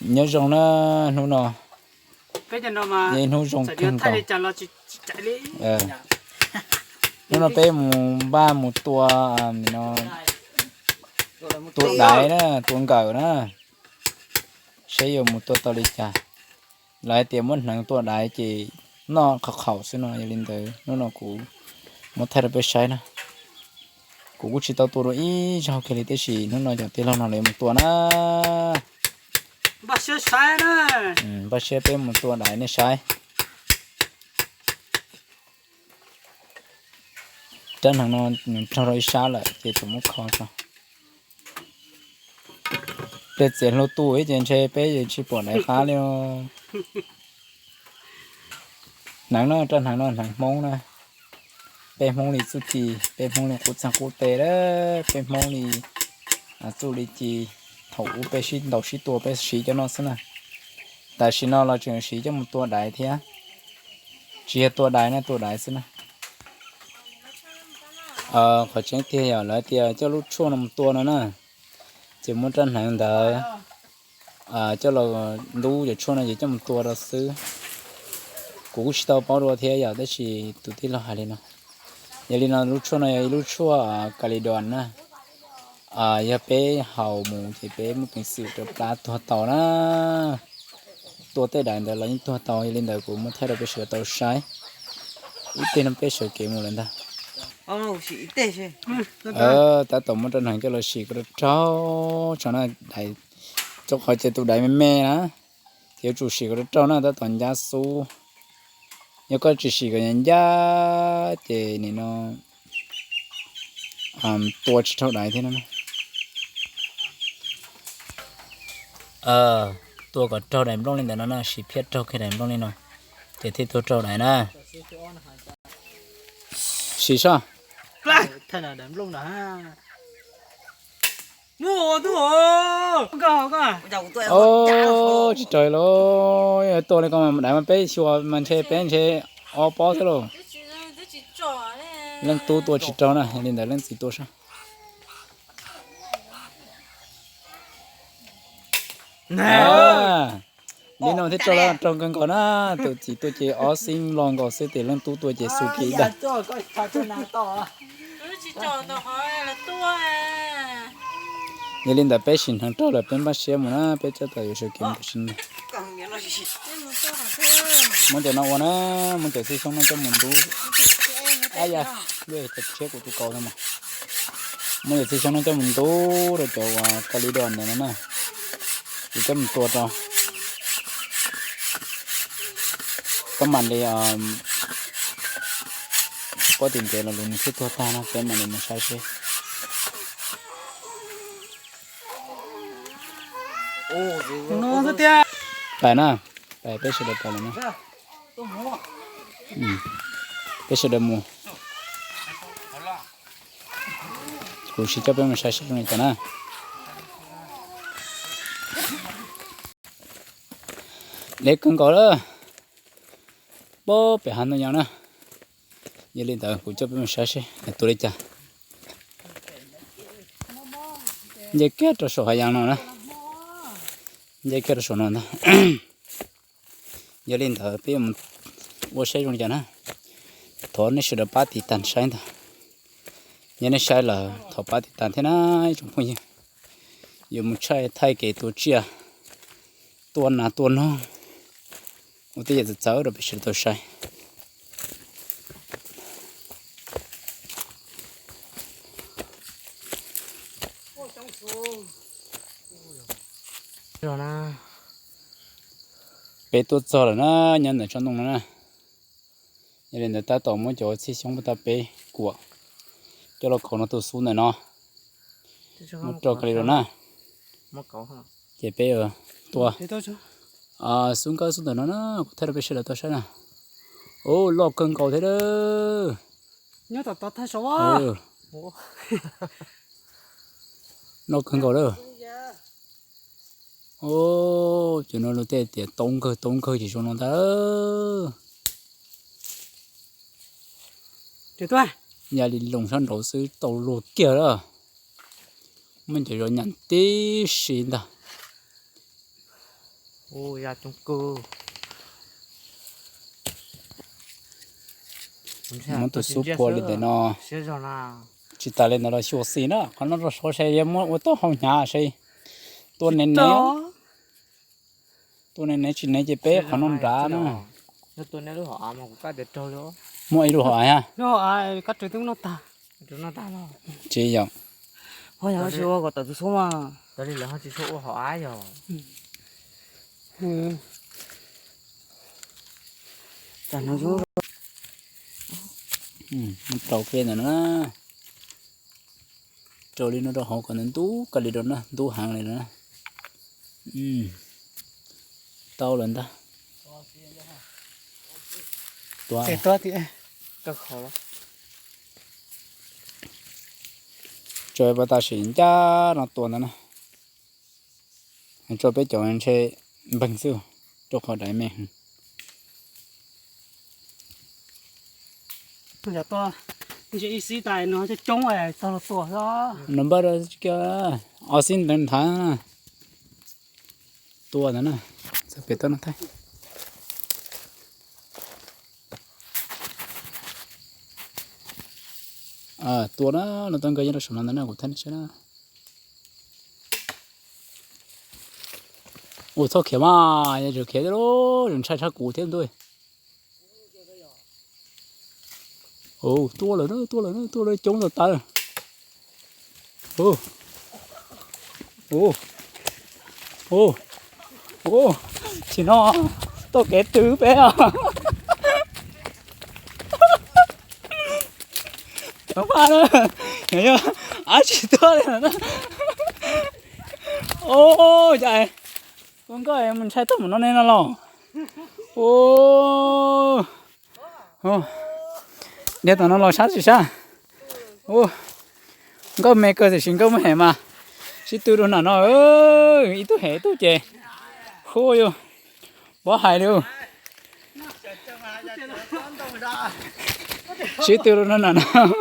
Nyob zoo na, hnub no hnub zoo kawg nkaus. Hnub no peb mus npaj mus tua no, tua daiv na, tua nkawm na, saib yuav mus tua tau li cas. Lawv hais tias muab hneev tua daiv ces noj qhav qhaum xwb no. Yog li ntawd hnub no kuv muab thaij rau peb saib na. Kuv kuj tsis tau tua dua ib zaug kiag li, tiam sis hnub no cov tij laug no lawv mus tua na. Npaj siab peb mus tua daiv nej saib. Rab hneev no nws raug rau ib sab lawm ces tseem muab kho tso. Pliag txias hlo tu ces ntshe peb tsis pom daiv qab li os. Hneev no, rab hneev no hneev Hmoob na. Peb Hmoob li txuj ci, peb Hmoob li qub txeeg qub teg, peb Hmoob li txuj li ci. Thaum ub peb sib ntaus sib tua peb siv cov no xwb na. Tam sim no los tseem siv coj mus tua daiv thiab. Tsis yog tua daiv na, tua daiv xwb na. Qhov tseeb tiag yog lawv tias coj lub tshuaj no mus tua no na, ces muab rab hneev ntawd coj los ntub cov tshuaj no ces coj mus tua rau xwb. Kuv kuj tsis tau paub dua thiab yom, tab sis tus tij laug hais li no. Yog li no lub tshuaj no yog ib lub tshuaj Kalidon na. Yog peb haus mus ces peb muaj peev xwm rau plab tuag tau na. Tua tej daiv ntawd los yeej tuag tau, yog li ntawd kuv muab thaij rau peb sawv daws tau saib. Ib teg no peb sawv kev mus lawm ntag. Tab tom muab rab hneev coj los sim kom rau raug tso na, daiv, rau qhov ces tus daiv me me na, ces yuav tsum sim kom rau raug na, tab tom ncab xub. Yog koj tsis sim kom ncab ces nim no tua tsis raug daiv thiab na. Tua kom raug daim nplooj li ntawd no na, sim phiaj raug kiag daim nplooj li no ces thiaj tua raug daiv na. Sim soj. Tsis raug li ko, daiv mas peb xyuas mas ntshe peb ntshe ob pob xwb lauj. Leej tub tua tsis raug na, yog li ntawd leej txiv tua soj. Li no thiaj raug, raug kawg nkaus na. Tus txiv tua ces ob xib lo nkaus xwb, tus leej tub tua ces xu kiv ntag. Yog li ntawd peb sim hneev raug lawm peb npaj siab mus na, peb tab tom yuav sawv kev mus tam sim no. Muab cov no ua na, muab cov txhiaj xyoob no coj mus ntub. Ab ya, lub tshiab kuv tus kaus no mas. Muab cov txhiaj xyoob no coj mus ntub rau cov uas Kalidon ntawd no na, ces coj mus tua rau. Koj mam li, tsis paub tim ntev los lus nws thiaj tuag tag no, peb mam li mus saib seb. Pais na, pais peb sawv daws pais lawm na. Peb sawv daws mus. Kuv sim coj peb mus saib seb zoo li cas na. Deb kawg nkaus lawm. Pab pem hav ntoo nyob na. Yog li ntawd kuv coj peb mus saib seb tua li cas. Nce kiag rau saum hav yas no na. Nce kiag rau saum no ntag. Yog li ntawd peb yuav mus ua saib zoo li cas na. Thov nej sawv daws pab tiv tas saib ntag. Yog nej saib lawm thov pab tiv tas thiab na ib tsoom phooj ywg. Yuav mus thaij kev tua tsiaj, tua nas tua noog, ua tej yam txawv txawv rau peb sawv daws tau saib. Peb tuaj txog lawm na, nyob ntawm tsob ntoo no na. Yog li ntawd tab tom muab cov txhiaj xyoob pab tau peb kuam coj los kaus no tus xub ntawm no, muab rau Kalidon na. Ces peb tua xub nkawb xub ntawm no na, kuv thaij rau peb sawv daws tau saib na. Ub, loj kawg nkaus thiab. Loj kawg nkaus lawm. Ub, cov no luag tej tias toob kawg toob kawg ces zoo no ntag. Ya li loo sab nraud xwb tau luag kiag lawm. Muaj cov zov nyas tib si ntag. Ua ya coob kawg. Muab tus xub phua li ntawm no. Tsis tas li ntawd los xyuam xim na, qhov no rau saud saib yog muab ua taub hau hnyav saib. Tua nev nev, tua nev nev tsis nev ces peb qhov no nrad na. Muaj ib lub hauv av thiab. Tsis yog. Rau kiag ntawm no na. Rau li no rau hauv kom ntub kawg li rau na, ntub heev li na. Tau lawm ntag. Tua. Tso pas tas sim ncaj no tua ntawd na. Tso peb cov ntshe npeeg xwb, rau qhov daiv me. Tua, ntshe ib xib tas no coob coob txog los tua xwb. No npaj rau ob xib ntawd nthav. Tua ntawd na, txog pem toj no thiab. Tua na, no tau nkawd nyob rau saum no ntawd na, kuv thaij nej saib na. Ua txhob khiav mas, yog tseem khiav thiab los ntshai tshaj kuv thiab ntuj. Tua lawm na, tua lawm na, tua lawm coob tas tas. Ua, ua, ua, tsis no, tau kev twv peb os. Cov paj na, yog ab tsis tuaj li na. Ua cas ua nkauj mus ntshai tuaj mus no ne no los. Ua, dhia tom no los sab tsis sab. Ua, nkauj me kawg tiam sis nkauj muaj hem mas. Sib tw rau nram no, ib tug hem ib tug ces. Hu yus, pov hais li. Sib tw rau nram no.